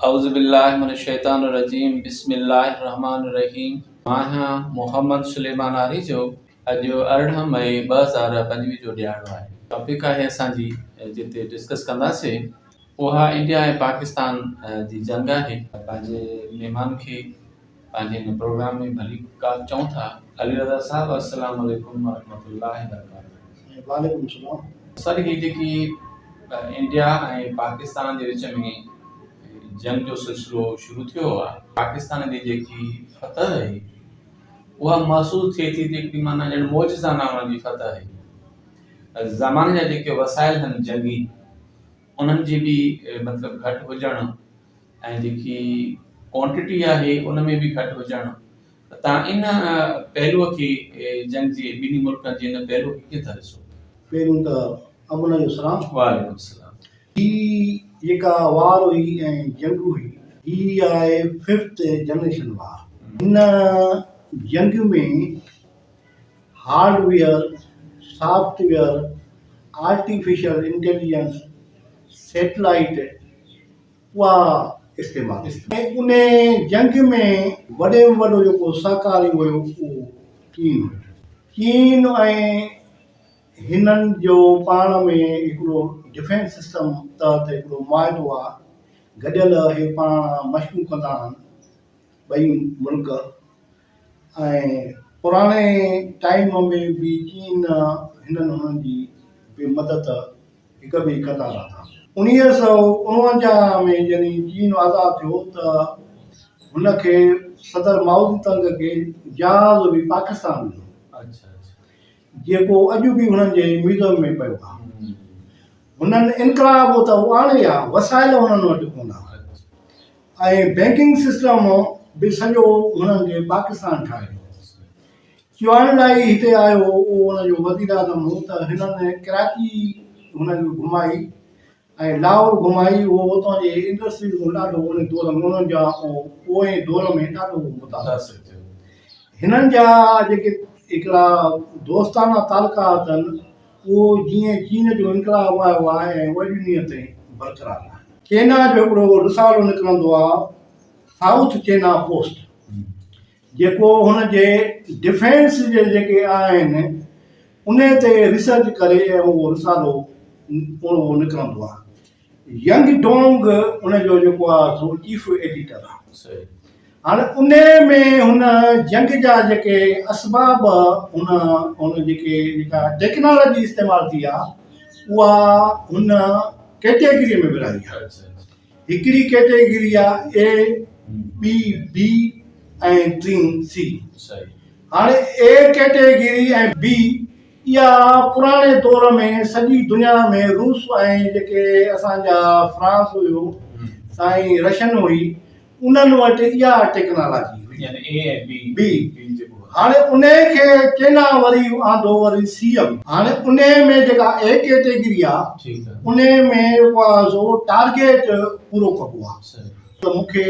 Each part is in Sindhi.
اعوذ بالله من الشيطان الرجيم بسم الله الرحمن الرحيم مان آهيان محمد سليمان آريجو اڄ 18 مئي 2025 جو ڏهاڙو آهي ٽاپڪ آهي اسان جي جتي ڊسڪس ڪنداسين اها انڊيا ۽ پاڪستان جي جنگ آهي پنهنجي مهمان کي پنهنجي هن پروگرام ۾ ڀلي ڪار چئون ٿا. علي رضا صاحب السلام عليڪم ورحمة الله وبرڪاته. وعليڪم السلام. سر هي جيڪي انڊيا ۽ پاڪستان جي وچ ۾ جنگ جو سلسلو شروع ٿيو آهي پاڪستان جي جيڪي فتح هئي اها محسوس ٿئي ٿي ته هڪڙي معنيٰ ڄڻ معجزانه انهن جي فتح هئي زماني جا جيڪي وسائل هن جنگي انهن جي به مطلب گهٽ هجڻ ۽ جيڪي ڪوانٽٽي آهي ان ۾ به گهٽ هجڻ ته تان ان پهلوء کي جنگ جي ٻنهي ملڪن جي ان پهلوء کي ڪيئن ٿا ڏسو؟ پهريون ته امن جو سلام. وعليڪم السلام. هي جيڪا وار هئي ۽ جنگ هئي هي آهي ففٿ جنريشن وار. هن جنگ ۾ hardware, software, artificial intelligence, satellite اها استعمال ٿي. ۽ ان جنگ ۾ وڏي ۾ وڏو جيڪو سهڪاري هيو اهو چين هيو. چين ۽ هنن جو پاڻ ۾ هڪڙو ڊفينس سسٽم تحت هڪڙو معاهدو آهي، گڏيل اهي پاڻ مشقون ڪندا آهن ٻئي ملڪ ۽ پراڻي ٽائيم ۾ به چين هنن هنن جي به مدد هڪ ٻئي ڪندا رهندا. 1949 ۾ جڏهن چين آزاد ٿيو ته هن کي صدر مائوزي تنگ کي جهاز به پاڪستان ڏنو جيڪو اڄ به هنن جي ميوزم ۾ پيو آهي. هنن انقلاب ته آڻي ها وسائل هنن وٽ ڪونه هئا ۽ بئنڪنگ سسٽم به سڄو هنن کي پاڪستان ٺاهي ڏنو. چوڻ لاء ئي هتي آيو هو، اهو ان جو وزيراعظم هو ته هنن ڪراچي هن کي گهمائي ۽ لاهور گهمائي، اهو اتان جي انڊسٽريز کان ڏاڍو ان دور ۾ انهن جا پوئين دور ۾ ڏاڍو متاثر ٿيو. هنن جا جيڪي هڪڙا دوستانا تعلقات آهن، اهو جيئن چين جو انقلاب آيو آهي ۽ اڄ ڏينهن تائين برقرار آهن. چينا جو هڪڙو رسالو نڪرندو آهي سائوٿ چينا پوسٽ. جيڪو هن جي ڊفينس جي جيڪي آهن انهي تي ريسرچ ڪري ۽ اهو رسالو اهو نڪرندو آهي ينگ ڊونگ ان جو جيڪو آهي سو چيف ايڊيٽر آهي هاڻي انهي ۾ هن جنگ جا جيڪي اسباب هن هن جيڪي جيڪا ٽيڪنالاجي استعمال ٿي آهي اها هن ڪيٽيگري ۾ ورهائي آهي هڪڙي ڪيٽيگري آ اي، ٻي بي ۽ ٽين سي. هاڻي اي ڪيٽيگري ۽ بي اها پراڻي دور ۾ سڄي دنيا ۾ روس ۽ جيڪي اسان جا فرانس هيو سائين رشن هئي انهن وٽ اها ٽيڪنالاجي هئي يعني اي ۽ بي بي هاڻي انهي کي چينا وري آندو وري سي ۾. هاڻي انهي ۾ جيڪا اي ڪيٽيگري آ انهي ۾ جيڪو آ سو ٽارگيٽ پورو ڪبو آ ته مون کي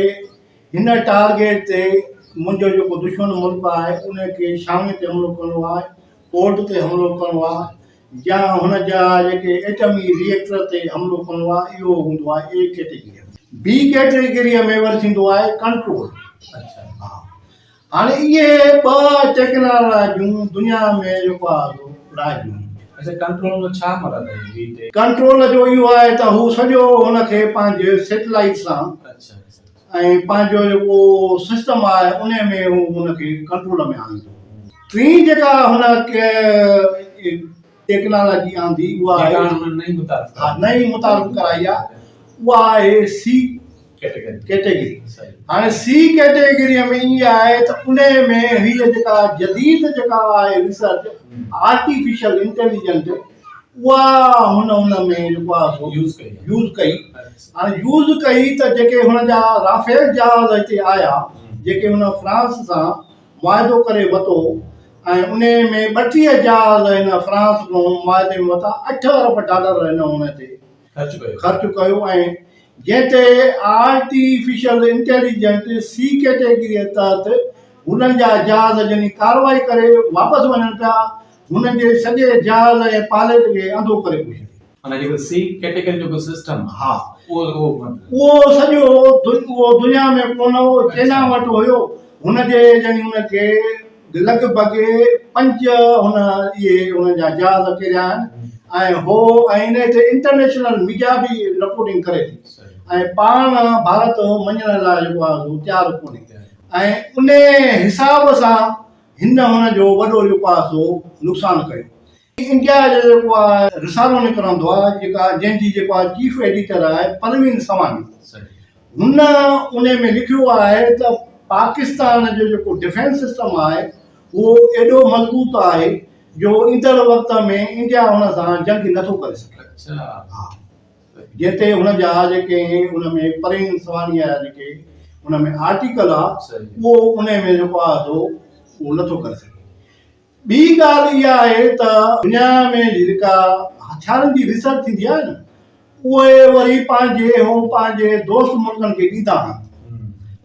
هن ٽارگيٽ تي منهنجو جيڪو دشمن ملڪ آهي انهي کي ڇانوڻي تي حملو ڪرڻو آهي پورٽ تي حملو ڪرڻو آ يا هن جا جيڪي ايٽمي ري ايڪٽر تي حملو ڪرڻو آهي اهو هوندو آهي اي ڪيٽيگري ۾. بي ڪيٽيگري ۾ وري ٿيندو آهي ڪنٽرول. ها هاڻي اهي ٻه ٽيڪنالاجيون دنيا ۾ جيڪو آهي سو رائج هيون. اڇا ڪنٽرول جو ڇا مراد آهي بي ٽي. ڪنٽرول جو اهو آهي ته هو سڄو هن کي پنهنجي سيٽلائيٽ سان ۽ پنهنجو جيڪو سسٽم آهي انهي ۾ هو ان کي ڪنٽرول ۾ آڻيندو. ٽين جيڪا هن ٽيڪنالاجي آندي اها آهي ها نئين متعارف ڪرائي آهي اها آهي سي ڪيٽيگري. هاڻي سي ڪيٽيگري ۾ ائين آهي ته انهي ۾ هيء جيڪا جديد جيڪا آهي ريسرچ آرٽيفيشل انٽيليجنٽ اها هن ان ۾ جيڪو آهي سو يوز ڪئي. هاڻي يوز ڪئي ته جيڪي هن جا رافيل جهاز هتي آيا جيڪي هن فرانس سان معاهدو ڪري وتو ۽ انهي ۾ 32 جهاز هن فرانس کان معاهدي ۾ وتا اٺ ارب ڊالر هن ان تي خرچ ڪيو ۽ جنهن تي آرٽيفيشل انٽيليجنٽ سي ڪيٽيگري تحت هنن جا جهاز جني ڪارروائي ڪري واپس وڃن پيا هنن جي سڄي جهاز ۽ پائلٽ کي انڌو ڪري پيو ڇڏي. معنيٰ جيڪو سي ڪيٽيگري جو سسٽم ها اهو اهو اهو سڄو اهو دنيا ۾ ڪونه هو چينا وٽ هيو هن جي يعني هن کي لڳ ڀڳ پنج هن اهي هن جا جهاز ڪيريا آهن ۽ هو ۽ ان تي انٽرنيشنل ميڊيا به رپورٽنگ ڪري ٿي ۽ پاڻ ڀارت مڃڻ لاء جيڪو آهي سو تيار ڪونهي ۽ ان حساب سان هن هن جو وڏو جيڪو آهي سو نقصان ڪيو انڊيا جو جيڪو آهي رسالو نڪرندو آهي جيڪا جنهن جي جيڪو آهي چيف ايڊيٽر آهي پروين سواني هن ان ۾ لکيو آهي ته پاڪستان جو جيڪو ڊفينس سسٽم آهي اهو ايڏو مضبوط آهي جو ايندڙ وقت ۾ انڊيا هن سان جنگ نٿو ڪري سگهي ها جنهن تي هن جا جيڪي ان ۾ پروين سواني جا جيڪي ان ۾ آرٽيڪل آهي اهو ان ۾ جيڪو آهي سو اهو نٿو ڪري سگهي ٻي ڳالهه اها آهي ته دنيا ۾ جيڪا هٿيارن جي ريسرچ ٿيندي آهي نه اهي وري پنهنجي هو پنهنجي دوست ملڪن کي ڏيندا آهن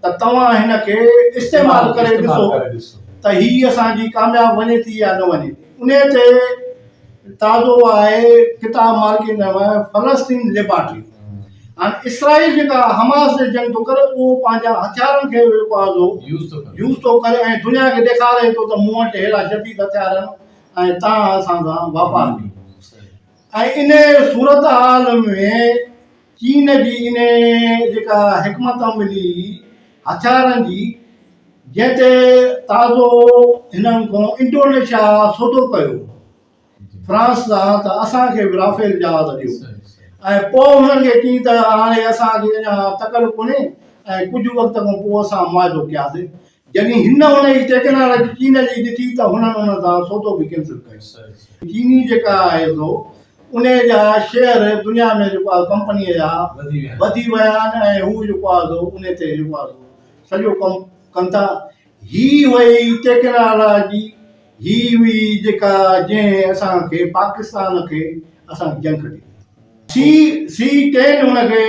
ته توهان هن کي استعمال ڪري ڏسو ته هي اسان جي ڪامياب وڃي ٿي يا نه وڃي ٿي انهي تي تازو آهي ڪتاب مارڪيٽ ۾ فلسطين ليبارٽري هاڻي اسرائيل جيڪا حماس جي جنگ ٿو ڪري اهو پنهنجا هٿيارن کي جيڪو آهي سو يوز ٿو ڪري ۽ دنيا کي ڏيکاري ٿو ته مون وٽ ههڙا جديد هٿيار آهن ۽ توهان اسان سان واپار ڪيو ۽ ان صورتحال ۾ چين جي ان جيڪا حڪمت عملي هٿيارن جي جنهن تي تازو هنن کان انڊونيشيا سودو ڪيو فرانس سان ته اسان کي به رافيل جهاز ڏيو ۽ پوء هنن کي چين ته هاڻي اسان کي اڃا تڪڙ ڪونهي ۽ ڪجهه وقت کان پوء اسان معاهدو ڪياسين جڏهن هن ان جي ٽيڪنالاجي چين جي ڏٺي ته هنن ان سان سودو به ڪينسل ڪيو چيني جيڪا آهي سو ان جا شيئر دنيا ۾ جيڪو آهي ڪمپني جا وڌي ويا آهن ۽ هو جيڪو آهي سو ان تي جيڪو آهي سو سڄو ڪم ڪن ٿا هي هئي ٽيڪنالاجي هي هئي جيڪا جنهن اسان کي پاڪستان کي اسان کي جنگ کٽي سي سي ٽين هن کي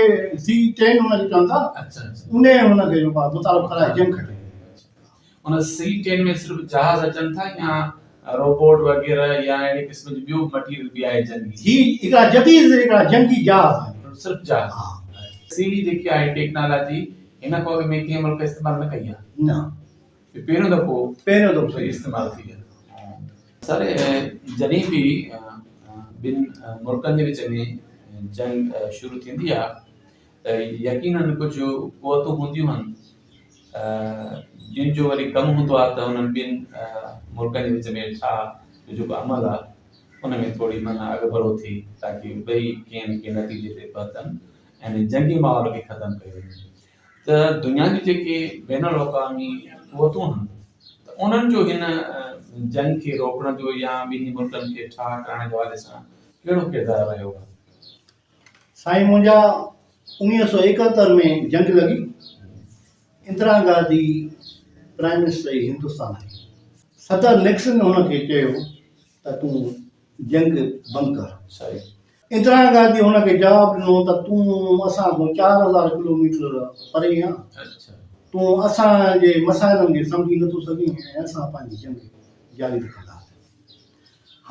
سي ٽين هن کي چون ٿا ان هن کي جيڪو آهي متعارف ڪرائي جنگ کٽي. ان سي ٽين ۾ صرف جهاز اچن ٿا يا روبوٽ وغيره يا اهڙي قسم جو ٻيو مٽيريل به آهي جنگي؟ هي هڪڙا جديد هڪڙا جنگي جهاز آهن. صرف جهاز. ها. سي جيڪي آهي ٽيڪنالاجي هن کان اڳ ۾ ڪنهن ملڪ استعمال نه ڪئي آهي. نه. پهريون دفعو پهريون دفعو صحيح استعمال ٿي آهي. سر جڏهن به ٻن ملڪن جي وچ ۾ جنگ شروع ٿيندي آهي ته يقينن ڪجهه قوتون هونديون آهن جن جو وري ڪم هوندو آهي ته انهن ٻن ملڪن جي وچ ۾ ٺاهه جو جيڪو عمل آهي ان ۾ ٿوري معنيٰ اڳڀرو ٿئي تاڪي ٻئي ڪنهن نه ڪنهن نتيجي تي پهتن ۽ جنگي ماحول کي ختم ڪيو وڃي. ته دنيا جون جيڪي بين الاقوامي قوتون آهن ته انهن جو هن جنگ کي روڪڻ جو يا ٻنهي ملڪن کي ٺاهه ڪرائڻ جي حوالي سان ڪهڙو ڪردار رهيو آهي؟ سائين منهنجا 1971 ۾ جنگ لڳي اندرا گانڌي پرائم منسٽر هندستان آئي صدر نڪسن هن کي چيو ته تون جنگ بند ڪر. اندرا گانڌي هن کي جواب ڏنو ته تون اسان کان 4000 ڪلوميٽر پري آن، تون اسان جي مسائلن کي سمجهي نٿو سگهين ۽ اسان پنهنجي جنگ جاري رکنداسين.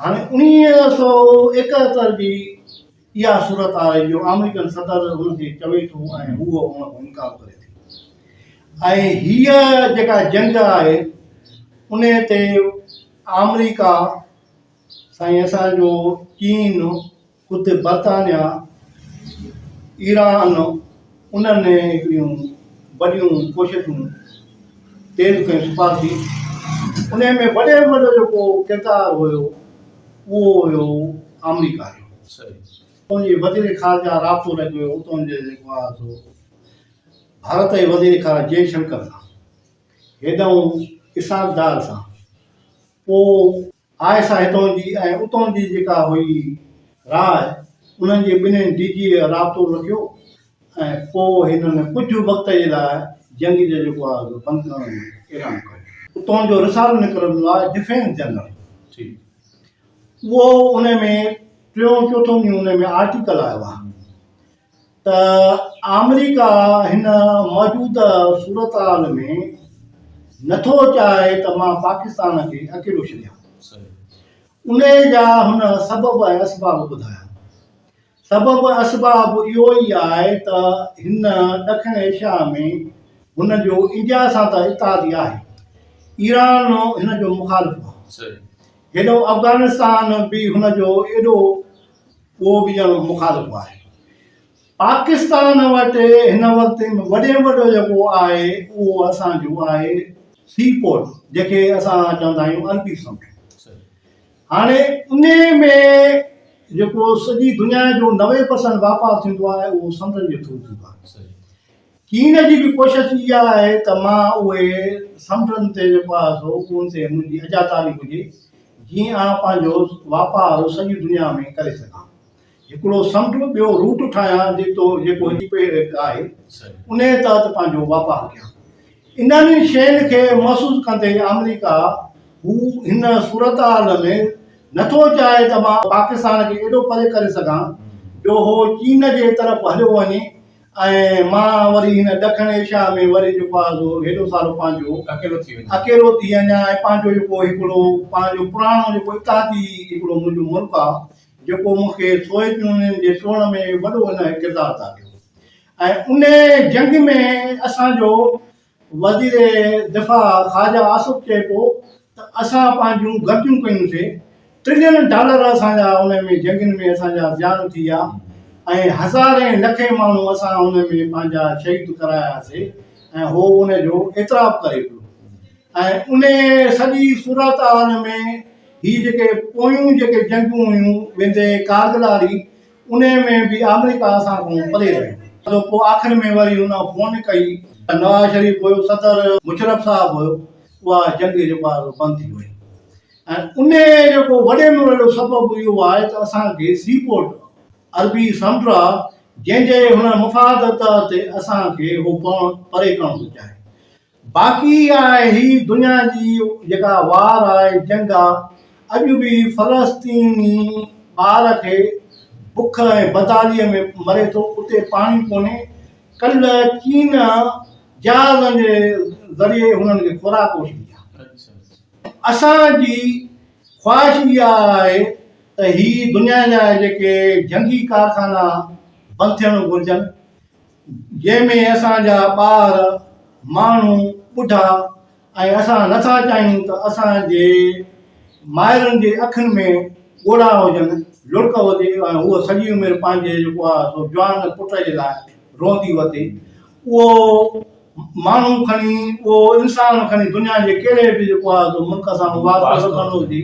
هاڻي 1971 جي اها صورت آهي جو آمريڪن صدر هن کي چوي ٿو ۽ هوء ان کان انڪار ڪري ٿي ۽ هيء جيڪا جنگ آهي ان تي آمريڪا سائين اسان جو چين، خود برطانيا، ايران انهن هڪڙيون وڏيون ڪوششون تيز ڪيون سفارتي انهي ۾ وڏي ۾ وڏو جيڪو ڪردار هيو اهو هيو آمريڪا جو. اتان جي وزير خارجه رابطو رکيو اتان جي جيڪو آهي سو ڀارت جي وزير خارجه جي شنڪر سان هيڏانهن اسحاق ڊار سان پوء I S I هتان جي ۽ اتان جي جيڪا هئي راء انهن جي ٻنهين ڊي جي رابطو رکيو ۽ پوء هنن ڪجهه وقت جي لاء جنگ جو جيڪو آهي سو بند ڪرڻ جو اعلان ڪيو. اتان جو رسالو نڪرندو آهي ڊفينس جنرل اهو ان ۾ ٽيون چوٿون ڏينهن ان ۾ آرٽيڪل آيو آهي. ته آمريڪا هن موجوده صورتحال ۾ نٿو چاهي ته مان پاڪستان کي اڪيلو ڇڏيان. انهيء جا هن سبب ۽ اسباب ٻڌايا. سبب اسباب اهو ئي آهي ته هن ڏکڻ ايشيا ۾ هن جو انڊيا سان ته اتحادي آهي، ايران هن جو مخالف آهي، هيڏو افغانستان به هن جو ايڏو اهو به ڄڻ مخالف آهي. پاڪستان وٽ هن وقت وڏي ۾ وڏو جيڪو آهي اهو اسان جو آهي سي پورٽ جنهن کي اسان چوندا آهيون عربي سمنڊ. هاڻي انهي ۾ جيڪو سڄي دنيا جو 90% واپار ٿيندو آهي اهو سمنڊن جي ٿرو ٿيندو آهي. چين جي به ڪوشش اها آهي ته مان اهي سمنڊن تي جيڪو آهي سو ان تي منهنجي اجازتاري هجي جيئن آء پنهنجو واپار سڄي دنيا ۾ ڪري سگهان. هڪڙو سمنڊ ٻيو روٽ ٺاهيان جيتو جيڪو هي آهي انهي تحت پنهنجو واپار ڪيان. انهن شين کي محسوس ڪندي آمريڪا هو هن صورتحال ۾ نٿو چاهي ته مان پاڪستان کي ايڏو پري ڪري سگهان جو هو چين جي طرف هليو وڃي ۽ مان وري هن ڏکڻ ايشيا ۾ وري جيڪو آهي سو هيڏو سارو پنهنجو اڪيلو ٿي وڃان اڪيلو ٿي وڃان ۽ پنهنجو جيڪو هڪڙو پنهنجو پراڻو جيڪو اتحادي هڪڙو منهنجو ملڪ آهي جيڪو مون کي سوويت يونين جي ٽوڙڻ ۾ وڏو هن ڪردار ادا ڪيو ۽ انهيء جنگ ۾ اسان جو وزير دفاع خواجه آصف چئي پيو ته اسان پنهنجون غلطيون ڪيون سي، ٽرلين ڊالر اسان جا ان ۾ جنگين ۾ اسان جا زيان ٿي ويا ۽ هزارين لکين ماڻهو اسان ان ۾ پنهنجا شهيد ڪرايا سي ۽ هو ان جو اعتراف ڪري پيو ۽ انهيء سڄي صورتحال ۾ هي جيڪي پويون جيڪي جنگيون هيون ويندي ڪارگل واري انهيء ۾ به آمريڪا اسان کان پري رهيو. ته پوء آخر ۾ وري هن فون ڪئي ته نواز شريف هيو، صدر مشرف صاحب هيو، اها جنگ جيڪو آهي سو بند ٿي وئي ۽ انهيء جيڪو وڏي ۾ وڏو سبب اهو آهي ته اسان کي سي پورٽ عربي سمنڊ آهي جنهن جي هن مفاد تحت اسان کي هو پري ڪرڻ ٿو چاهي. باقي آهي هي دنيا جي جيڪا وار آهي جنگ آ اڄ به فلسطيني ٻار کي بک ۽ بدحالي ۾ مري ٿو اتي پاڻي ڪونهي ڪلهه چين جهازن جي ذريعي هنن کي خوراڪ پهچندي آ اسان جي خواهش اها آهي ته هي دنيا جا جيڪي جنگي ڪارخانا بند ٿيڻ گهرجن جنهن ۾ اسان جا ٻار، ماڻهو، ٻڍا ۽ اسان نٿا چاهيون ته اسان جي مائرن جي اکين ۾ ڳوڙها هجن، لڙڪ هجي ۽ هوء سڄي عمر پنهنجي جيڪو آهي سو جوان پٽ جي لاء روئندي وتي. اهو ماڻهو کڻي، اهو انسان کڻي دنيا جي ڪهڙي به جيڪو آهي سو ملڪ سان واسطو رکندو هجي.